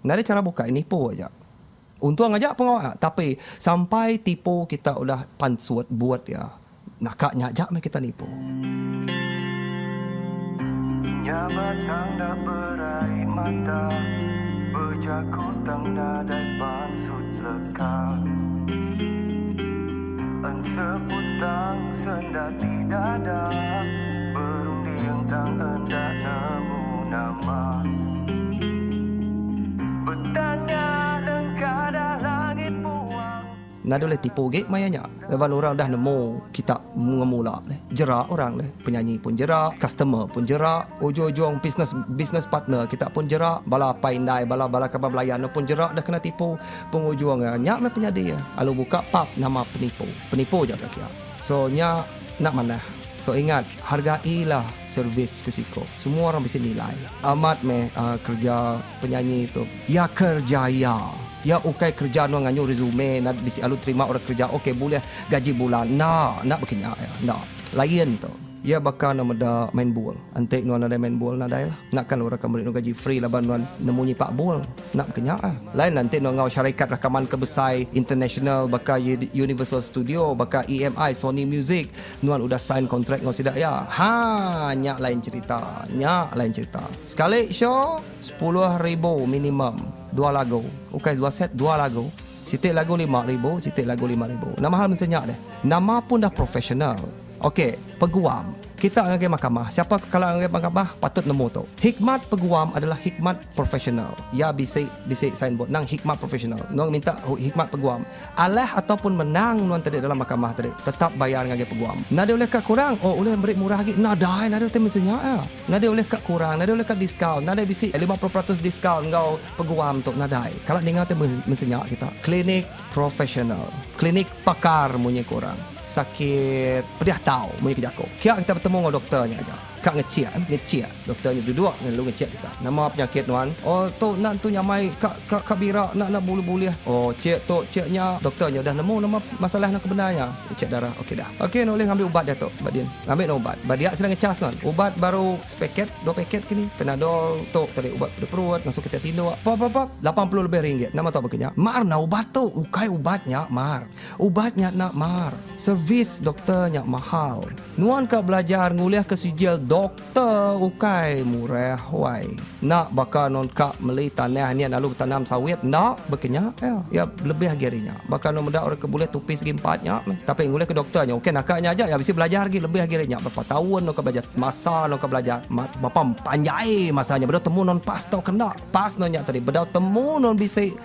Nadai chara bukai nipu aja. Untung aja pengawa tapi sampai tipu kita udah pansut buat iya naka nya aja meh kita nipu. Nya batang da berai mata bejaku tang nadai pansut leka Enseputang senda ti dada berunding tang enda nemu nama Betanya nengkadah langit puang. Nadai ulih tipu agi maya nya laban orang udah nemu kita ngemula deh. Jerak orang deh. Penyanyi pun jerak, customer pun jerak, ujung-ujung business business partner kita pun jerak, bala apai indai, bala bala kaban belayan pun jerak dah kena tipu. Pengujung iya nya meh penyadi iya. Lalu buka pub nama penipu. Penipu aja ka kia. So nya enda manah. So ingat, hargailah servis ku siko. Semua orang bisi nilai. Amat meh kerja penyanyi tu. Ya kerja iya. Ya ukai kerja nuan nganyu resume na bisi alu terima orang kerja ok bulih gaji bulan. Enda, enda baka nya iya. Enda. Lain tu. Iya baka ne meda main bul. Enti nuan nadai main bul nadai lah. Enda kan orang ka meri nuan gaji free laban nuan nemu nyipak bul. Enda baka nya ah. Lain lah enti nuan enggau syarikat rakaman ke besai international baka Universal Studio, baka EMI, Sony Music, nuan udah sign kontrak enggau sida iya. Haa nya lain cherita. Nya lain cherita. Sekali show 10,000 minimum dua lagu. Ukai dua set, dua lagu. Siti lagu 5,000, siti lagu 5,000. Nama hal mensia nya deh. Nama pun dah professional. Okey, peguam. Kita ngagai mahkamah. Siapa ke kala ngagai mahkamah patut nemu tu. Hikmat peguam adalah hikmat profesional. Iya bisi bisi signboard nang hikmat profesional. Nuan minta hikmat peguam. Alah ataupun menang nuan tadi dalam mahkamah tadi, tetap bayar ngagai peguam. Nadai ulih ka kurang, oh ulih meri murah agi. Nadai, nadai utai mesti nya iya. Nadai ulih ka kurang, nadai ulih ka diskaun, nadai bisi 50% diskaun enggau peguam tu nadai. Kala ninga utai mesti nya kita. Klinik profesional. Klinik pakar munyi ku orang. Sakit pedih tau munyi ke jaku. Kia kita betemu enggau doktor nya aja. Ka ngechik ngechik. Doktor nya duduk lalu ngechik kita. Nama penyakit nuan? Oh tu enda entu nyamai ka ka ka bira enda enda bulih bulih. Oh chik tu chik nya. Doktor nya udah nemu nama masalah nuan ke bendar nya. Chek darah okey dah. Okey nuan ulih ngambi ubat diatu ba din. Ngambi nuan ubat. Ba dia sida ngechas nuan. Ubat baru sepaket dua paket kini. Panadol tu tadi ubat pedih perut ngasuh kita tinduk. Pap pap pap 80 lebih ringgit. Nama tau baka nya? Mar nah ubat tu. Ukai ubat nya mar. Ubat nya enda mar. Servis doktor nya mahal. Nuan ka belajar ngulihka sijil doktor ukai murah wai. Enda baka nuan ka meli tanah nian lalu betanam sawit enda baka nya iya. Iya lebih agi ari nya. Baka nuan meda orang ke bulih tupi segi empat nya meh. Tapi ngulihka doktor nya ukai naka nya aja iya bisi belajar agi lebih agi ari nya. Berapa taun nuan ka belajar masa nuan ka belajar berapa panjai masa nya bedau temu nuan pas tauka enda. Pas nuan nya tadi bedau temu nuan bisi.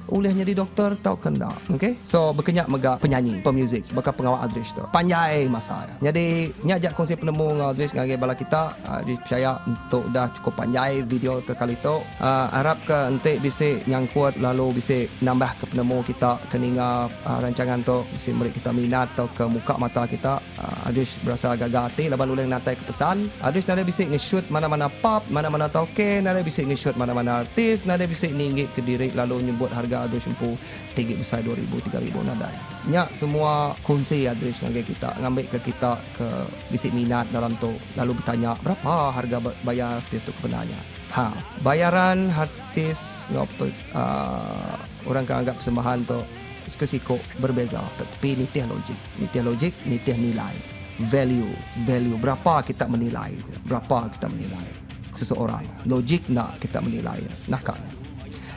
Ulih nyadi doktor tauka enda. Ok. So baka nya mega penyanyi, pemuzik baka pengawa Aldrich tu. Panjai masa iya. Nyadi nya aja kongsi penemu enggau Aldrich ngagai bala kita. Aldrich pechaya entu udah chukup panjai video ke kali tu. Arap ke enti bisi nyangkut lalu bisi nambah ke penemu kita ke ninga rancangan tu bisi meri kita minat tauka muka mata kita. Aldrich berasa gaga ati laban ulih ngenatai ke pesan. Aldrich nadai bisi ngeshoot mana-mana pub, mana-mana tauke, nadai bisi ngeshoot mana-mana artis, nadai bisi ninggi kediri lalu nyebut harga Aldrich empu tinggi besai 2000 3000 nadai. Nya semua kunsi Aldrich ngagai kita ngambika kita ke bisi minat dalam tu lalu betanya berapa harga bayar artis tu kebenar nya. Ha. Bayaran artis enggau orang ke ngaga persembahan tu siku-siku berbeza tetapi nitih logik. Nitih logik, nitih nilai. Value, value. Berapa kita menilai, berapa kita menilai seseorang. Logik enda kita menilai naka nya.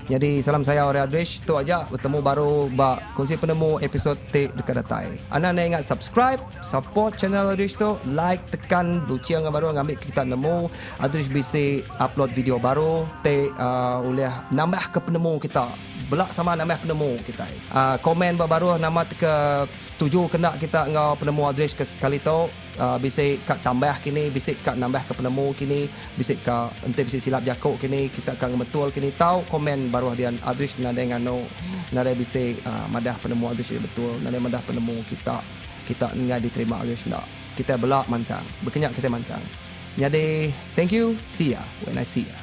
Nyadi salam sayau ari Aldrich, tu aja betemu baru ba kongsi penemu episod ti deka datai. Anang enda ingat subscribe, support channel Aldrich tu, like, tekan luching baru ngambi kita nemu Aldrich bisi upload video baru ti uhh ulih nambah ke penemu kita. Bela sama nambah penemu kitai. Komen ba baruh nama ke setuju ke enda kita enggau penemu Aldrich ke sekali tu. Bisi ka tambah kini, bisi ka nambah ke penemu kini, bisi ka enti bisi silap jaku kini kita ka ngemetul kini tau komen baruh dian Aldrich nadai nganu nadai bisi madah penemu Aldrich nya betul nadai madah penemu kita kita enggai diterima Aldrich enda. Kitai bela mansang. Baka nya kitai mansang. Nyadi thank you see ya when I see ya.